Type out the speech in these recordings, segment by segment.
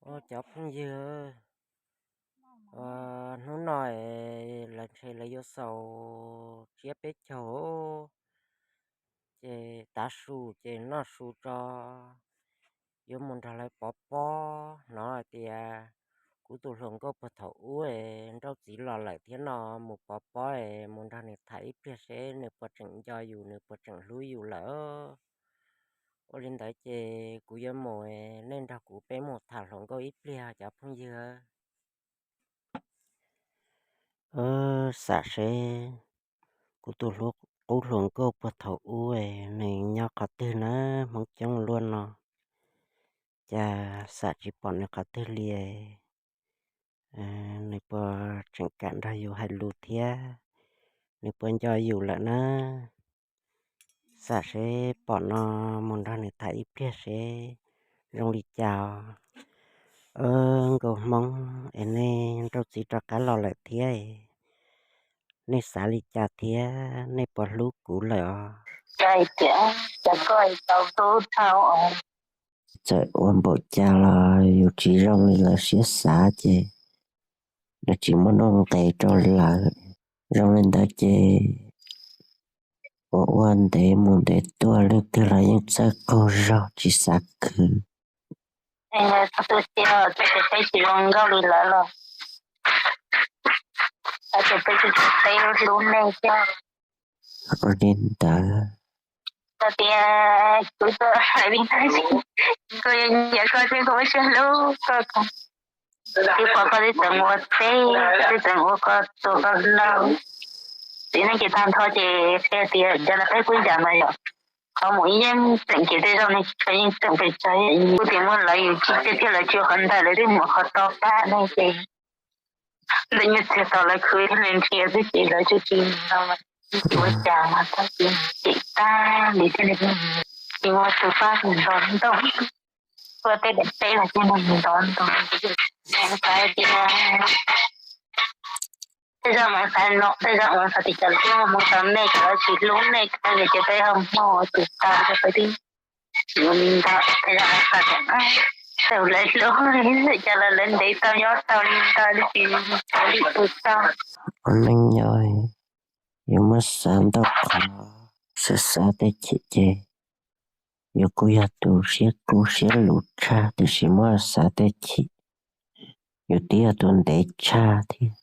Ua cov phooj ywg, hnub no lawv ntshe lawv yuav xaus tsiab peb caug, ces tav su ces noj su tso, yuav mus nrog lawv pov pob. Hnov hais tias kuv tus hluas nkauj puag thaum ub nrauj txiv los lawm thiab no, mus pov pob es mus nrog nws tham ib pliag seb nws puas tseem nco yus, nws puas tseem hlub yus lawm. Ua li ntawd ces kuv yuav mus, nej nrog kuv peb mus tham hluas nkauj ib pliag cov phooj ywg. Xam seb kuv tus qub hluas nkauj puag thaum ub nws nyob qhov twg na, Hmoob coob luaj no, cas xam tsis pom nws qhov twg li. Nws puas tseem kam nrog yus hais lus thiab, nws puas nco yus lawm na? Xam seb pom no mus nrog nws tham ib pliag seb zoo li cas. Nkauj Hmoob es nej nrauj txiv rov qab los lawm thiab, nej xav li cas thiab, nej puas hlub kuv lawm os? Txawm ua npaum cas los yus tsis zoo li lawv siab xav ces nws tsis muaj nuj nqis rau lawv. Zoo li ntawd ces ua ua ntev mus ntev tuaj leej twg los yeej txawj qaug zog tsis xav khwv. Peb tsis zoo nkauj li lawv los, peb hlub nej thiab. Ua li ntawd, tias kuv tuaj hais li ntawd, koj yeej nyiam koj thiab koj muaj siab hlub koj. Twb pom koj twb tseem ua teb, twb tseem ua koj tus koj laug. Txiv neej ces tag nrho ces qhia tias cov lawv peb kuj ncas mas yom, qhov mus ib yeej tseem ces tej zaum nej tsis tshua yeej tseem pes tsawg, kuj tias muaj lawv yus tsis tiag thiab lawv tsis ua qhov ntawd lawv twb mus qhov to pab nej ces ntawm nyuag txiag tau lawv khwv thiab lawv nrhiav xwb ces lawv tsis tsis no, tsis ua cas mas tag ces cem tag li thiaj li tsis muaj tus pab tus nrog ntau. Ua tej daim teb los thiaj li ntov ntoo. Xav tias tej zaum mas xav no, tej zaum mas xav tias cov lawv twb mus tau nej, cov lawv tsis hlub nej, cov lawv ces peb ho muaj tus tau rau peb twb tsis ua li ntawd. Tej zaum mas xav tias tej lawv hlub, cov lawv lawv ntev tau nyob tau li ntawd twb tsis ua li tus tau. Ua neej nyob yuav muab xav ntau qhov, xav xav tej chim ces yus kuj yog tus siab kub siab luv tshaj, tiam sis muab xav tej chim yus twb yog tus ntev tshaj thiab.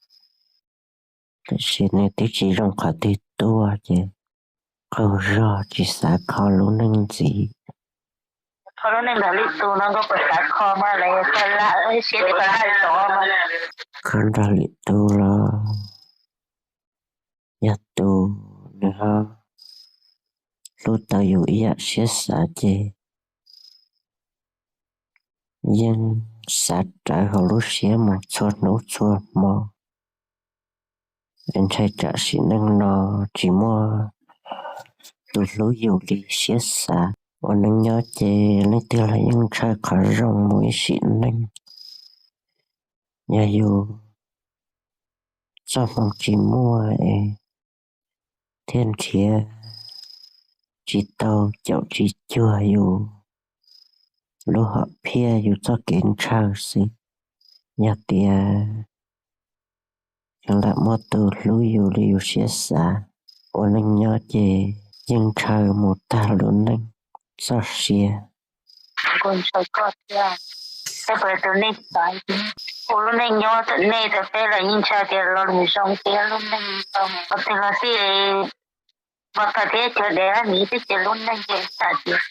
Tiam sis nws twb tsis zoo qhov twg tuaj ces qaug zog tsis xav kho lub neej ntxiv. Kho lub neej nrog lwm tus no koj puas xav kho mas lawv koj lam siab tias koj lam zov mas. Kho nrog lwm tus los yog tus nws ho hlub tau yus ib yam siab xav ces yeej xav rawv hauv lub siab mus txhua hnub txhua hmo. Ntshai tsam sim neej no tsis muaj tus hlub yus li siab xav. Ua neej nyob ces leej twg los yeej ntshaw qhov zoo mus ib sim neej. Yog yus txoj hmoo tsis muaj es thiaj nrhiav tsis tau caum tsis cuag yus lub hom phiaj yus txoj kev ntshaw xwb. Yog tias yus lam muaj tus hlub yus li yus siab xav, ua neej nyob ces yeej ntshaw mus tag lub neej txoj sia. Kuv ntshaw koj thiab, peb puas tus neeg xaiv, ua lub neej nyob txawm nej txawm peb los yeej ntshaw tias lo lus zoo thiab lub neej tau qhov twg los xij, pov tawm thiab cuag dev miv twb ces lub neej ces xav tias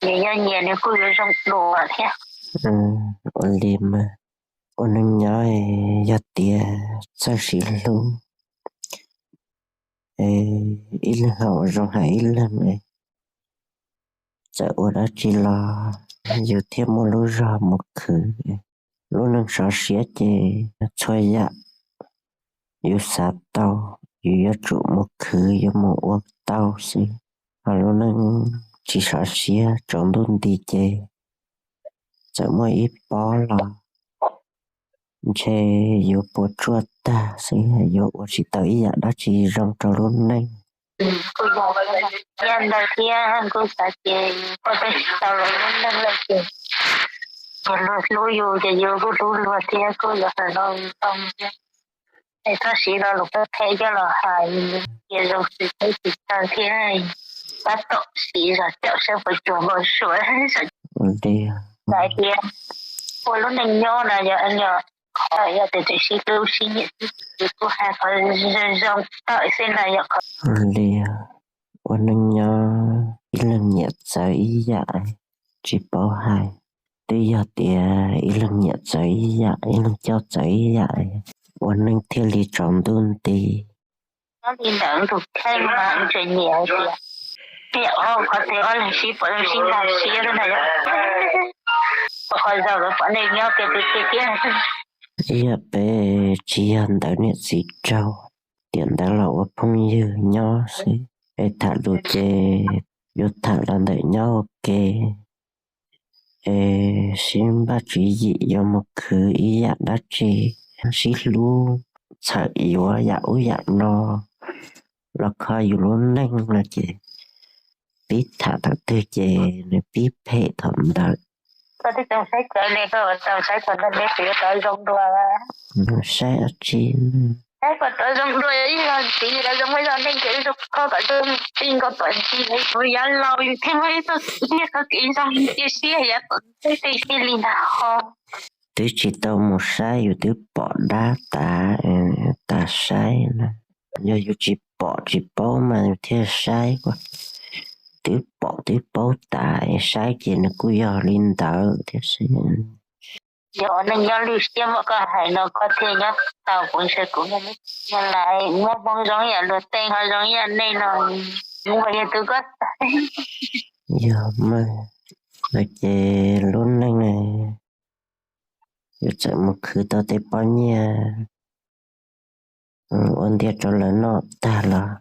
nyias yog nyias nws kuj yuav zoo dua thiab. Ua li mas, ua neej nyob yog tias txawj siv hlub, ib leeg ho ua zoo hais ib leeg, txawm ua dab tsi los yus thiaj muaj lub zog mus khwv. Lub neej sov siab ces txhua yam yus xav tau, yus yuav tsum mus khwv yuav mus ua tau xwb. Ho lub neej tsis sov siab tsaus ntuj nti ces txawm muaj ib pob los ntshe yuav puas tsuaj tag xwb, yuav ua tsis tau ib yam dab tsi zoo rau lub neej. Kuv yog ntawd thiab kuv xav ces ua tsis tau lawv lub neej lawm ces Yog luag hlub yus ces yus kuj hlub luag thiab, kuj yog hais no tau thiab. Es txhob siv lo lus phem phem coj los hais, ces zoo xwm txheeb tsis tau thiab, tab tom siv zog caum saib puas cuag npau suav. Ua li, hais tias ua lub neej nyob no yog, yog tias tseem sib hlub sib nyiam xwb ces kuj hais qhov zoo tawm xwb na yom. Ua li, ua neej nyob ib leeg nyiam txawv ib yam, tsis paub hais. Twb yog tias ib leeg nyiam txawv ib yam, ib leeg coj txawv ib yam, ua neej thiaj li tsaus ntuj nti. Nyob li ntawd tus kheej mas tseem nyiam hais tias, tiam ob qhov twg ob leeg sib pom zoo sib nkag siab xwb na yom. Ua qhov zaum lawv pom neeg nyob kiag tiag tiag. Ib yam peb tsis yog ntawv niam txiv raug, tiam ntawd los ua phooj ywg nyob xwb, es tham lus ces yuav tham los ntawm nyob ua ke, es sib npaj tswv yim yuav mus khwv ib yam dab tsi, sib hlub txhawm yuav yam ub yam no los kho yus lub neej no ces pib tham thaum twg ces nws pib phem thaum ntawd. Koj twb tau saib cov ne, koj tau saib thaum ntawd ne, kuv yuav tau zoo dua. Saib dab tsi? Saib kom tau zoo dua, yog ib txwm yus los zoo ib zog neej ces ib zog koj kom zoo txij nkauj tom ntsis, kuv yav laus yus thiaj muaj ib txoj kev, ib txoj kev zoo cia siab yav tom ntej tej tiag li ntag ho. Twb tsis tau mus saib yus twb pom dab tas, tas saib na. Yog yus tsis pom tsis paub mas yus thiaj saib, twb pom twb paub tas saib ces nws kuj yog li ntawd thiab xwb. Yog ua neej nyob lwj siab muab koj hais no koj thiaj nyob tau, kuv ntshe kuv niaj hnub nyob lawm muaj hmoo zoo ib yam luag tej ho zoo ib yam nej no, kuv yog tus koj xaiv. Yog mas, no ces lub neej yus txawm mus khwv tau tej pob nyiaj ua ntiag rau lawv noj tag los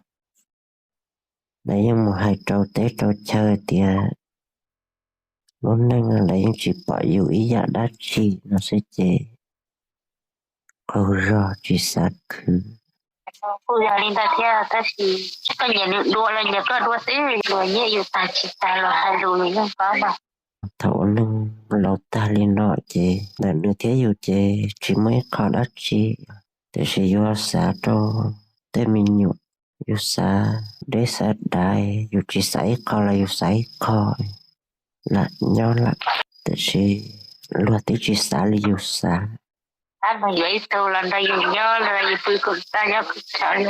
lawv yeej mus hais rau teb rau chaw tias lub neej lawv yeej tsis pom yus ib yam dab tsi no xwb ces qaug zog tsis xav khwv. Kuj yog li ntawd thiab, tab sis koj nyiam nws dua los nyiam koj dua xwb, luag nyiam yus tag tsis tag los hais lus nws yeej paub mas. Thaum ua neeg laus tag li no ces ntawm nws thiab yus ces tsis muaj ib qho dab tsi, tiam sis yus xav rau tej me nyuam, yus xav deb xav dav, yus tsis xav ib qho los yus xav ib qho, lam nyob lawm, tiam sis luag twb tsis xav li yus xav. Ab, nws yuav ib tug los nrog yus nyob los yus pw kom tag nyob kom tshav li.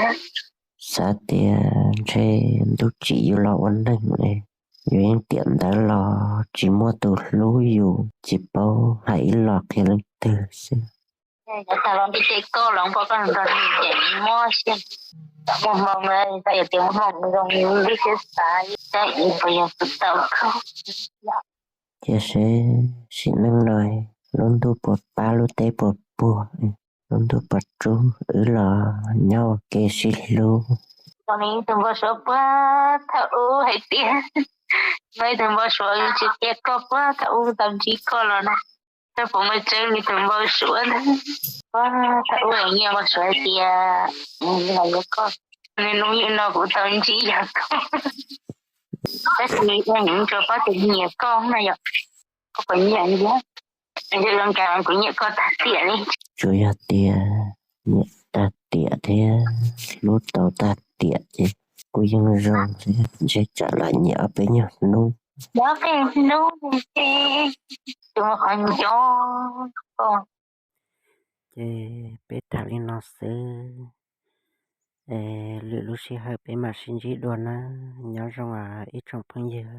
Xav tias ntshe ntuj tsim yus los ua neeg, yus yeej tiam ntawd los tsis muaj tus hlub yus, tsis paub hais ib los qhia leej twg xwb. Tag los nti ces koj los npog koj nrog nws ces mob siab. Muaj hmoo, yog tias muaj hmoo zoo lub siab xav, tab ib puas yog tus tau koj. Cia seb sim neej no lub ntuj puas pab lub teb puas puag, lub ntuj puas rub wb los nyob ua ke sib hlub. Tau ib tug npau suav puag thaum ub hais tias, tau ib tug npau suav tsis qhia koj puag thaum ub tau ntsib koj los na. Koj puas muaj tseeb li tus npau suav ntawd? Puag thaum ub nyiaj npau suav hais tias los yuav koj, niaj hnub nim no kuv tau ntsib yog koj. Tab sis yog nws tsuas paub tias nyiam koj na yom. Koj puas nyiam ntiag? Zoo nkaus kuv nyiam koj tag tiam li. Tsuas yog tias nyiam tag tiam thiab hlub tau tag tiam ces kuj yeej zoo thiab, ntshe tsam lam nyiam ob peb nyuag hnub. Ob peb hnub ces tus muaj qhov nco. Ces peb tham li no xwb, es lwm lub sij hawm peb mam sib ntsib dua na. Nyob zoo ib tsoom phooj ywg.